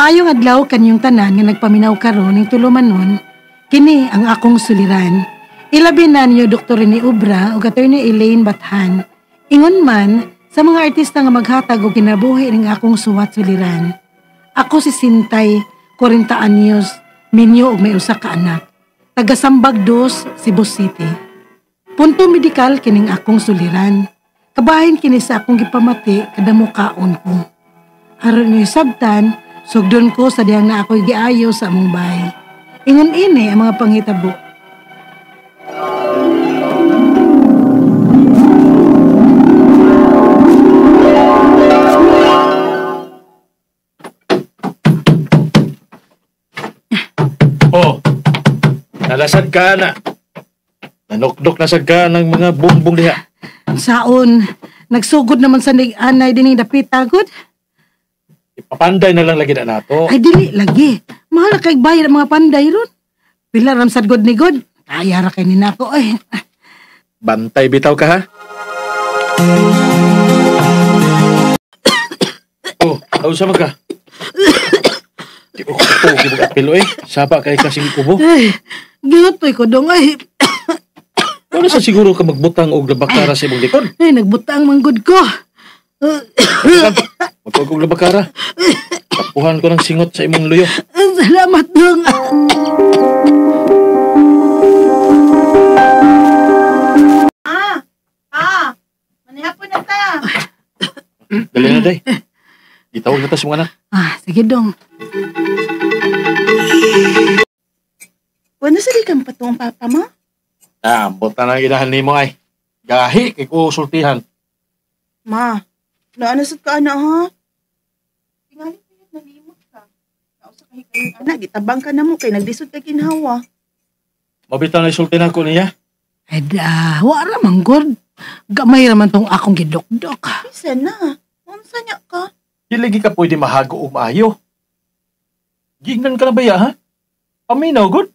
Maayong adlaw kanyong tanan nga nagpaminaw karon ning tulumanon, kini ang akong suliran. Ilabi na ninyo Dr. Rene Ubra ug Attorney Elaine Bathan. Ingon man sa mga artista nga maghatag og kinabuhi ning akong suwat suliran. Ako si Sintay, 40 anyos, minyo og may usa ka anak. Taga Sambag 2, Cebu City. Punto medikal kining akong suliran. Kabahin kini sa akong gipamati kada mukaon ko. Aron niyo sabtan, sugdon ko sa diyang na ako'y giayo sa among bahay. Ingon ini ang mga panghitabo. Oh, nalasad ka na. Nanukdok na sad ka ng mga bumbong diha. Saon, nagsugod naman sa anay dining dapita, gud. Ipapanday na lang lagi na nato. Ay, dili lagi. Mahal na kay bayad ang mga panday ron. Pila ramsad god ni god. Kaya ra kay ni nako ay. Bantay bitaw ka ha. Oh, tawag sa ka. Di ko ko gibug apil oy. Saba kay kasing kubo. Ay, giutoy ko dong ay. Wala sa siguro ka magbutang og labakara sa imong likod. Ay, nagbutang manggod ko. Magkuog og labakara. Tapuhan ko ng singot sa imong luyo. Salamat dong. Manihapon na ta. Dali na, day. Gitawag na ta sa mga anak. Ah, sige dong. Wala sa di kang patuong papa mo? Ah, buta na inahan nimo ay. Gahi kay ko sultihan. Ma, naanasad ka ana ha? Tingali ko yun, nalimot ka. Nausa ka higayon ana, gitabang ka na mo kay naglisod ka ginhawa. Mabitaw na isulti na ko niya. Ay da, wala man god. Gamay raman tong akong gidokdok. Bisa na, unsa niya ka? Dili ka pwede mahago o maayo. Gingnan ka na ba ya ha? Paminaw god.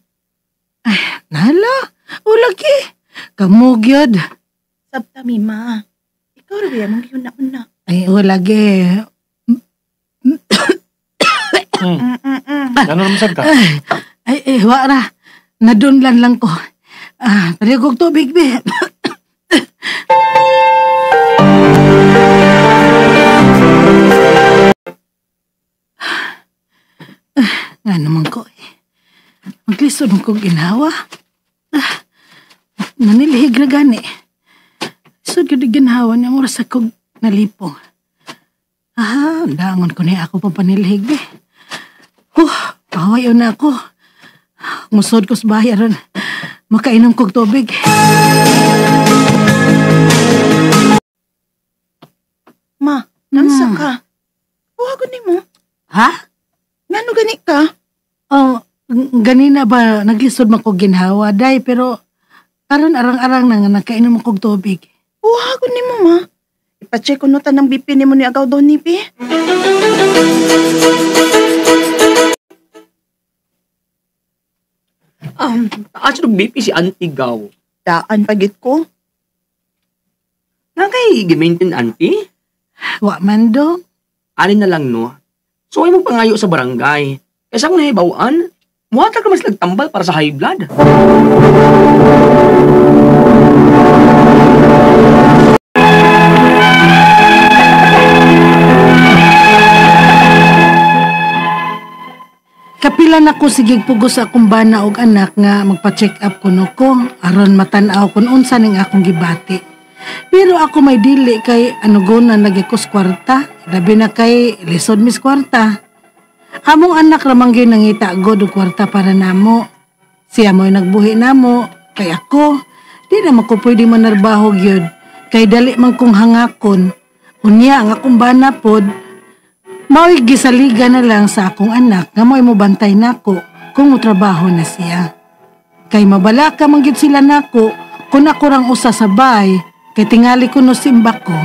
Ay, nala, ulagi. Kamugyod. Sabta mi ma. Ikaw ra ba mong gihuna-una? Ay, ulagi. Ano naman sad ka? Ay, wara. Nadunlan lang ko. Ah, tarigog tubig, be. Nga naman ko eh. Maglisod kong ginawa. Ah, nanilihig na gani. Lisod ko di ginawa niya. Mura sa kong nalipong. Ah, dangon ko niya ako papanilhig be. Huh, pahawayo na ako. Musod ko sa bahay aron makainom kog tubig. Ma, nansa ka? Buhagon ni mo. Ha? Ngano gani ka? Oh, ganina ba naglisod man kog ginhawa day pero karon arang-arang na nga nakainom kog tubig. Buhagon ni mo ma. Ipa-check ko nota ng BP ni mo ni Agaw Donny, Pi. Taas ng BP si Auntie Gaw. Daan pagit ko. Nga kay gi-maintain, Auntie? Wa man do. Ani na lang, no? So, ay mong pangayo sa barangay. Kaysa kung nahibawaan, muhatag ka mas nagtambal para sa high blood. Kapila na ko sige pugos sa akong bana og anak nga magpa-check up kuno ko aron matan-aw kun unsa ning akong gibati. Pero ako may dili kay anugonan lagi ko sa kwarta, labi na kay lisod mis kwarta. Among anak ramang gyud nangita god og kwarta para namo. Siya mo'y nagbuhi namo kay ako di na man ko pwede manarbaho gyud kay dali man kong hangakon. Unya ang akong bana pod mao'y gisaliga na lang sa akong anak nga mo'y mobantay nako kung motrabaho na siya. Kay mabalaka man gyud sila nako kung ako rang usa sa bahay kay tingali ko no simba ko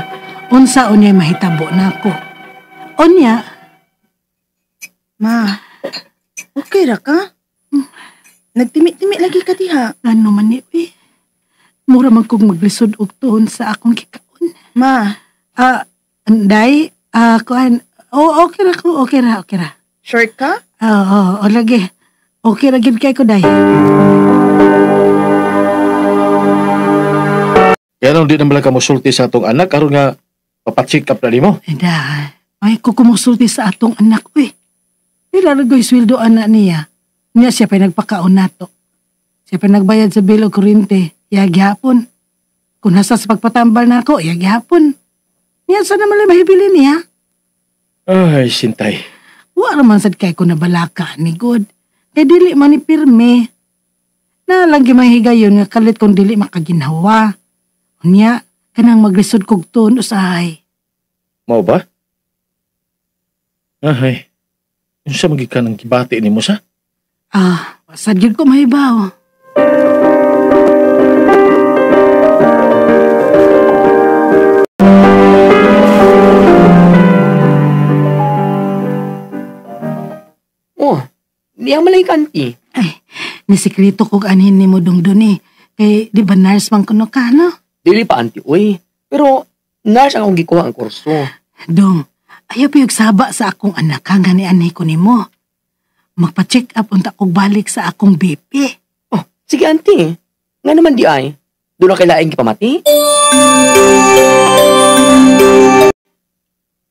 unsa unya'y mahitabo nako. Unya, Ma, okay ra ka? Nagtimi-timi lagi ka diha. Ano man ni, be? Mura man kong maglisod og tuon sa akong gikaon. Ma. Anday, kuan. Oh, okay ra ko, okay ra, okay ra. Sure ka? Oo, o lagi. Okay ra gyud kay ko, day. Kaya nung di naman lang ka mosulti sa atong anak, aron nga papacheck up na nimo. Eda, ay ko kumusulti sa atong anak, uy. Pila ra go'y sweldo anak niya. Niya siya pa nagpakaon nato. Siya pa nagbayad sa bill o kuryente. Iya gihapon. Kung nasa sa pagpatambal na ako, iya gihapon. Niya sa naman lang mahibili niya. Ay, sintay. Wa raman sad kay ko nabalaka ni God. Kay dili man ni pirme. Na lang gimahigayon nga kalit kung dili makaginhawa. Unya, kanang maglisod kog tuon usahay. Mao ba? Ay, unsa man gyud ka nang gibati nimo sa? Ah, sad gyud ko mahibaw. Oh, di ang malay ka, auntie. Ay, nisikreto kog anhin nimo dong eh. Kay di ba nurse man kuno ka, no? Dili pa, auntie, uy. Pero, nurse ang akong gikuha ang kurso. Dong, ayaw piyog saba sa akong anak ha, gani anhi ko nimo. Magpa-check up unta kog balik sa akong BP. Oh, sige, auntie. Nga naman di ay. Doon na kailaing gipamati.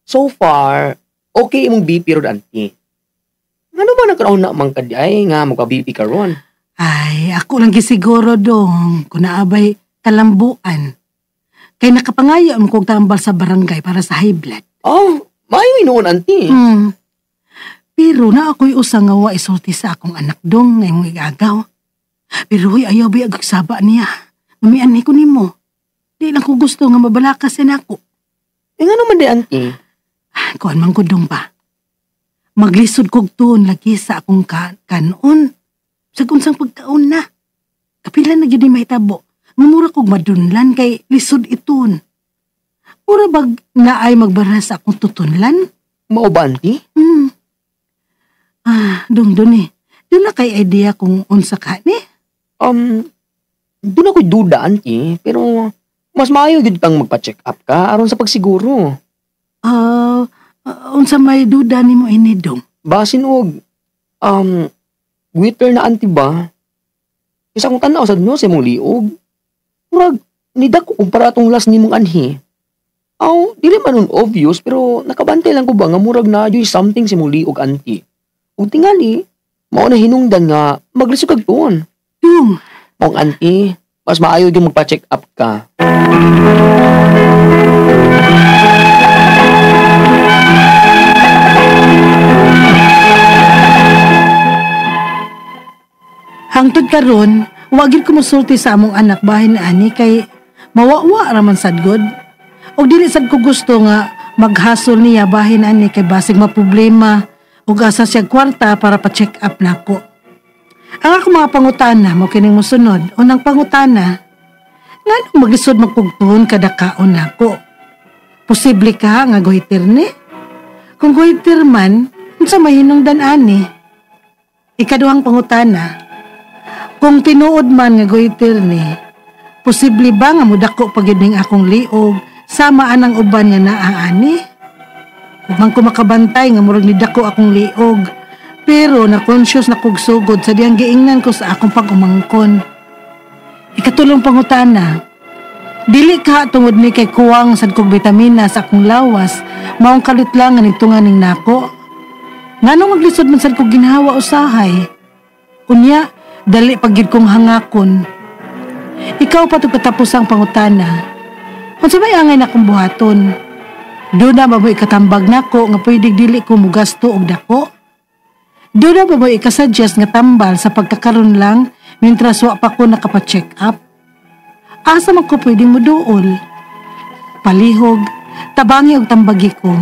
So far, okay imong BP ron, auntie. Nga naman nagkaroon na man ka di ay nga magpa-BP ka ron. Ay, ako lang gisiguro dong, kung naabay kalambuan. Kay nakapangayo mo kog tambal sa barangay para sa high blood. Oh, maayo inuon, auntie. Pero na ako'y usa nga wa isulti sa akong anak dong ngayong igagaw. Pero huy, ayaw ba agsaba niya. Mamian ni ko nimo. Di lang ko gusto nga mabalakas yan ako. Eh, nga naman di, auntie. Kuan man ko dong pa. Maglisod kog tuon lagi sa akong kanon. Sa unsang pagkaon na. Kapila na gyud ni mahitabo. Nga mura kog madunlan kay lisod iton. Mura bag naay magbara sa akong tutunlan? Mao ba, auntie? Ah, dong dun eh. Doon na kay idea kung unsa ka ni? Doon ako'y duda, auntie. Pero mas maayo gyud kang magpa-check up ka aron sa pagsiguro. Unsa may duda nimo ini dong? Basin og wither na auntie ba? Isa kong tan-aw sad no sa imong liog. Murag nidako kumpara atong last nimong anhi. Aw, dili man nun obvious pero nakabantay lang ko ba nga murag na adyo'y something sa imong liog, auntie. Ug tingali, mao na hinungdan nga maglisod kag tuon. Dong. Mong auntie, mas maayo gyud magpa-check up ka. Hangtod karon, wa gyud ko mosulti sa among anak bahin ani kay mawawa ra man sad gud. Og dili sad ko gusto nga maghasol niya bahin ani kay basig maproblema ug asa siya kwarta para pa-check up nako. Ang akong mga pangutana mo kining mosunod. Unang pangutana, nganong maglisod magpugtuon kada kaon nako? Posible ka nga goiter ni? Kung goiter man, unsa mahinungdan ani? Ikaduhang pangutana, kung tinuod man nga goiter ni, posible ba nga mudako pa gyud ning akong liog sama anang uban nga naa ani? Ug man ko makabantay nga murag nidako akong liog, pero na-conscious na kog sugod sa diyang giingnan ko sa akong pag-umangkon. Ikatulong pangutana, dili ka tungod ni kay kuwang sad kog bitamina sa akong lawas, maong kalit lang nga nigtunga ning nako. Nganong maglisod man sad kog ginhawa usahay? Unya, dali pag gyud kong hangakon. Ikaw pa tug katapos ang pangutana. Unsa may angay na akong buhaton? Doon na ba mo ikatambag nako nga pwede dili ko mugasto og dako? Doon na ba mo ikasuggest nga tambal sa pagkakaroon lang mintras wa pa ko nakapa-check up? Asa man ko pwedeng muduol? Palihog, tabangi og tambagi ko.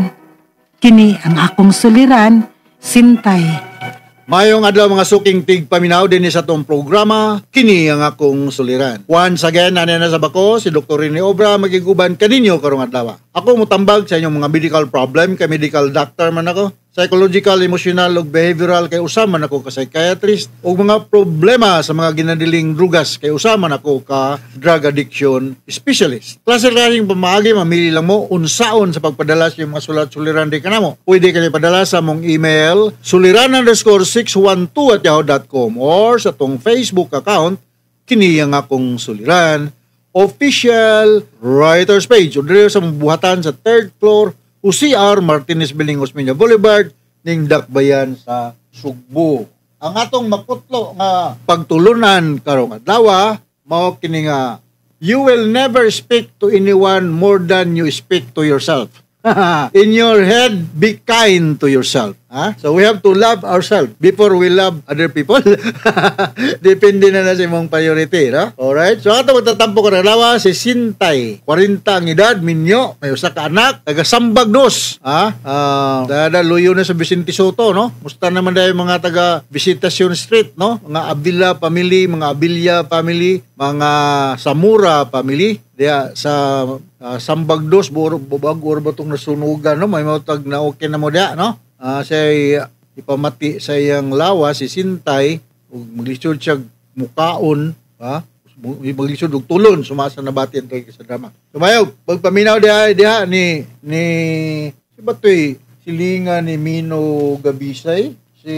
Kini ang akong suliran, Sintay. Mayong adlaw mga suking tigpaminaw dinhi sa atong programa, kini ang akong suliran. Once again, nana na sa bako, si Dr. Rene Obra magiguban kaninyo karong adlaw. Ako motambag sa inyong mga medical problem, kay medical doctor man ako. Psychological, emotional ug behavioral kay usa man ako ka psychiatrist, ug mga problema sa mga ginadiling drugas kay usa man ako ka drug addiction specialist. Klase-klaseng pamaagi, mamili lang mo unsaon sa pagpadala sa iyong mga sulat-suliran di kanamo. Pwede kayo padala sa mong email suliran_612@yahoo.com or sa tong Facebook account, kini ang akong suliran official writers page, o diri sa buhatan sa third floor o CR Martinez Building, Osmeña Boulevard, ning Dakbayan sa Sugbo. Ang atong maputlo nga pagtulunan karong adlaw mao kini nga you will never speak to anyone more than you speak to yourself. In your head, be kind to yourself. Ha? So we have to love ourselves before we love other people. Depende na na sa imong priority, no? Alright? So ato magtatampo karong adlaw si Sintay. 40 ang edad, minyo, may usa ka anak, taga Sambag Dos. Ha? Dada luyo na sa Vicente Soto, no? Musta naman dahil mga taga Visitacion Street, no? Mga Abila family, mga Abilia family, mga Samura family diya sa Sambag Dos, bag-o ba itong nasunugan, no? May matag na okay na mo diya, no? Siya ipamati sa iyang lawa si Sintay ug maglisod siya mukaon, ha? Maglisod og tulon sumasa nabati ang sa drama. Sumayaw, pagpaminaw diha diha ni ni si batoy silinga ni Mino Gabisay, si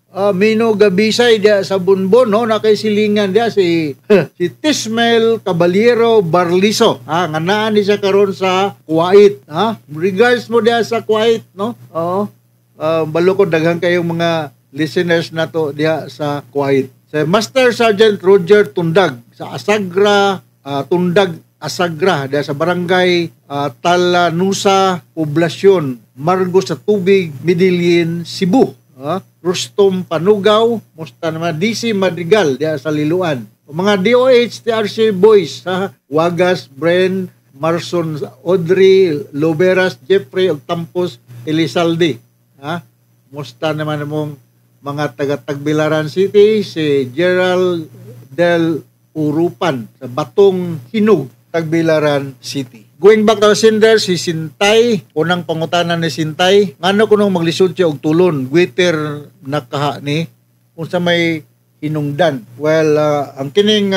Mino Gabisay diha sa Bunbon, no, na kay silingan diha si si Tismel Caballero Barliso, ha, nga naa ni siya karon sa Kuwait, ha. Regards mo diha sa Kuwait, no. Oo. Balo ko daghan kayong mga listeners nato diha sa Kuwait. Sa Master Sergeant Roger Tundag sa Asagra, Tundag Asagra diha sa barangay Talanusa, Poblasyon, Margo sa Tubig, Medellin, Cebu. Rustom Panugaw, musta naman DC Madrigal diha sa Liloan. O mga DOH TRC boys, ha, Wagas, Bren, Marson, Audrey, Loberas, Jeffrey ug Tampos Elizalde. Ha? Musta naman mong mga taga Tagbilaran City, si Gerald Del Urupan sa Batong Hinog, Tagbilaran City. Going back to sender, si Sintay, unang pangutana ni Sintay, ngano kunong maglisod siya og tulon, goiter nakaha ni, unsa may hinungdan. Well, ang kining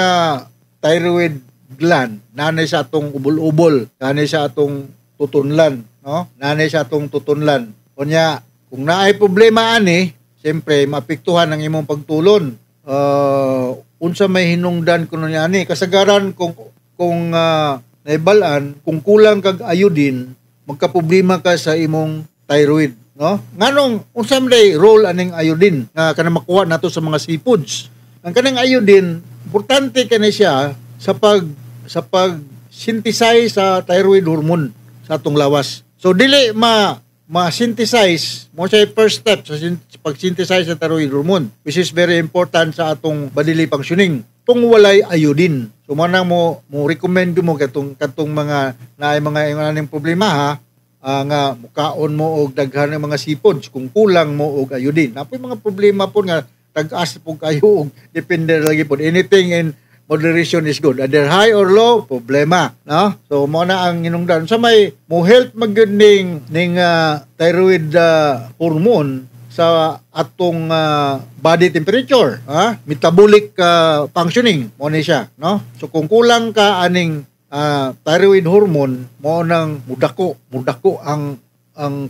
thyroid gland, nanay sa atong ubol-ubol, nanay sa atong tutunlan, no? Nanay sa atong tutunlan. Unya, kung naay problema ani, siyempre maapektuhan ang imong pagtulon. Unsa may hinungdan kuno niya ani? Kasagaran kung naibalaan, kung kulang kag iodine, magkaproblema ka sa imong thyroid, no? Nganong unsa man day role aning iodine nga kanang makuha nato sa mga seafoods? Ang kanang iodine, importante kani siya sa pag synthesize sa thyroid hormone sa atong lawas. So dili ma ma-synthesize mo siya first step sa pag-synthesize sa thyroid hormone, which is very important sa atong bodily functioning kung walay iodine. So mo na mo mo recommend mo katong katong mga naay mga ingon problema, ha, nga mukaon mo og daghan ng mga seafoods kung kulang mo og iodine. Napoy mga problema po nga tag-as po kayo og depende lagi po. Anything in moderation is good. Either high or low, problema, no? So mo na ang hinungdan sa may mo health magyud ning thyroid hormone sa atong body temperature, ha? Metabolic functioning mo ni siya, no? So kung kulang ka aning thyroid hormone, mo nang mudako ang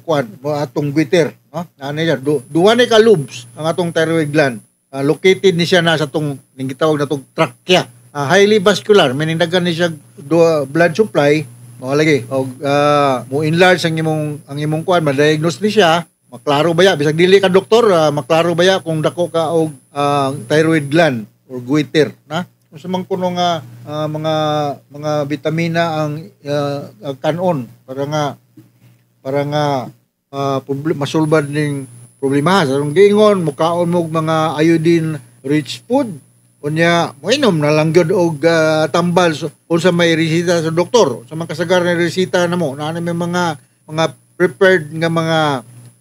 kwan mo atong goiter, no? Ano siya, duha ni ka lobes ang atong thyroid gland. Located ni siya na sa atong ning gitawag na tong trachea. Highly vascular, meaning daghan ni siya blood supply, mao lagi. Og mo enlarge ang imong kuan, ma-diagnose ni siya. Maklaro ba ya bisag dili ka doktor, maklaro ba ya kung dako ka og thyroid gland or goiter na. Unsa man kuno nga mga bitamina ang kanon para nga masulbad ning problema sa atong giingon, mukaon mo og mga iodine rich food, unya moinom na lang gyud og tambal, so, unsa may resita sa doktor, sa mga kasagaran na resita namo naa may mga prepared nga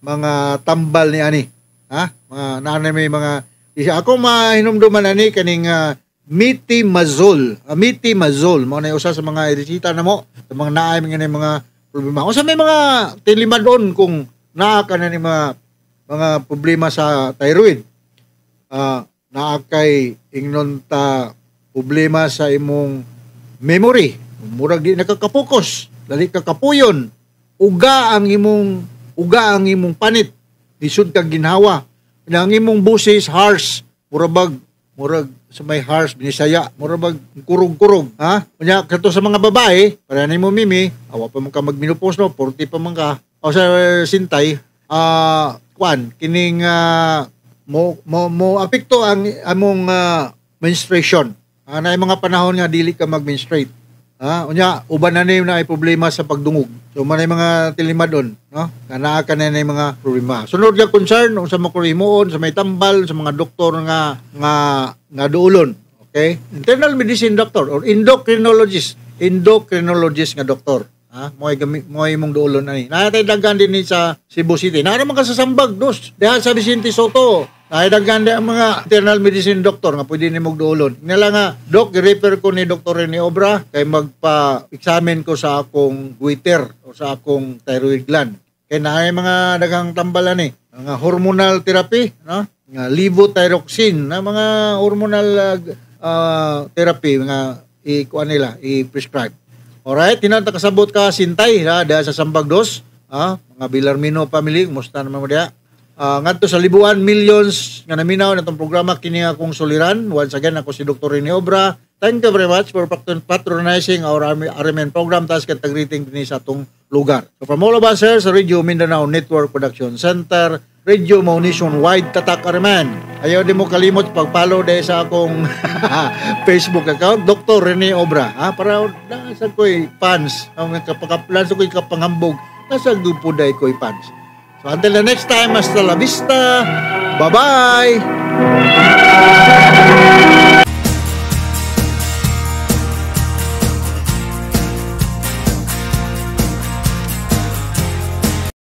mga tambal ni ani, ha, mga naa may mga isa ako mahinumduman ani kaning methimazole, methimazole mao na usa sa mga resita namo sa mga naay mga mga problema. Unsa may mga tilimadon kung Naa ka na ni mga problema sa thyroid. Naa kay ingnon ta problema sa imong memory. Murag di nakakapokus, dali ka kapuyon. Uga ang imong panit. Lisod kag ginhawa. Na ang imong busis harsh, murag murag sa may harsh Binisaya, murag bag kurog-kurog, ha? Unya kato sa mga babae, para nimo Mimi, awa pa man ka magmenopause, no, 40 pa man ka. O sa sintay, kwan kining mo apekto ang among menstruation. Na mga panahon nga dili ka mag-menstruate. Ha? Unya, uban na na ay problema sa pagdungog. So man ay mga tilimadon, no? Nga naa ka na mga problema. Sunod nga concern unsa mo himuon sa may tambal sa mga doktor nga duolon. Okay? Internal medicine doctor or endocrinologist, endocrinologist nga doktor. Ha? Mo ay gami mo ay imong duolon ani. Naa tay daghan din ni sa Cebu City. Naa man ka sa Sambag dos. Diha sa Vicente Soto. Ay daghan di ang mga internal medicine doctor nga pwede nimo duolon. Nila nga, "Dok, i-refer ko ni Dr. Rene Obra kay magpa-examine ko sa akong goiter o sa akong thyroid gland." Kay naay mga daghang tambalan ni, mga hormonal therapy, no? Nga levothyroxine na mga hormonal therapy nga i-kuan nila, i-prescribe. Alright, tinata kasabot ka sintay ha diha sa Sambag Dos, ha, mga Bilarmino family, kumusta naman mo diha? Ngadto sa libuan millions nga naminaw natong programa kini akong suliran. Once again, ako si Dr. Rene Obra. Thank you very much for patronizing our RMN program. Tas kay greeting dinhi sa atong lugar. So from all of us here sa Radio Mindanao Network Production Center, Radio Mo Nationwide, Tatak RMN. Ayaw di mo kalimot pag-follow dahil sa akong Facebook account, Dr. Rene Obra. Ha, para nasa ko'y fans. Ang kapakaplan sa ko'y kapanghambog, nasa grupo dahil ko'y fans. So until the next time, hasta la vista. Bye-bye!